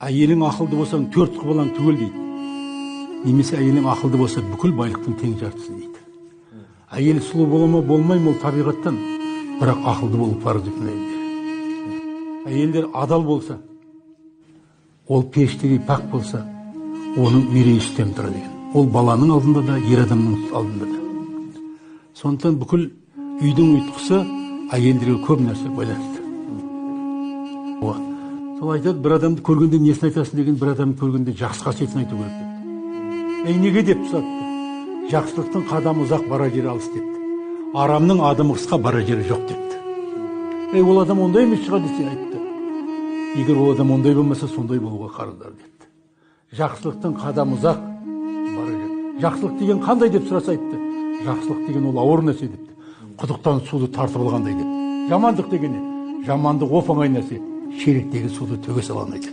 Әйелің ақылды болсаң, төрт құбылаң түгел дейді. Немесе әйелің ақылды болса, бүкіл байлықтың тең жартысы дейді. Әйел сұлу бола ма, болмай ма, ол табиғаттан, бірақ ақылды болу парыз екен әйелдер. Әйелдер адал болса, ол періштедей пәк болса, оның мерейі үстем тұрады екен. Ол баланың алдында да, ер адамның алдында да. Сондықтан бүкіл үйдің ұйытқысы әйелдерге көп нәрсе байланысты. Сол айтады, бір адамды көргенде несін айтасың деген, бір адамды көргенде жақсы қасиетін айту керек депті. Ей, неге деп сұрапты. Жақсылықтың қадамы ұзақ, бара жері алыс депті. Арамның адымы қысқа, бара жері жоқ депті. Ей, ол адам ондай емес шығар десе айтты. Егер ол адам ондай болмаса, сондай болуға қарыздар депті. Жақсылықтың қадамы ұзақ, бара жері. Жақсылық деген қандай деп сұраса айтты. Жақсылық деген ол ауыр нәрсе депті. Құдықтан суды тартып алғандай депті. Жамандық деген не? Жамандық оп-оңай нәрсе. Шелектегі суды төге салғандай депті.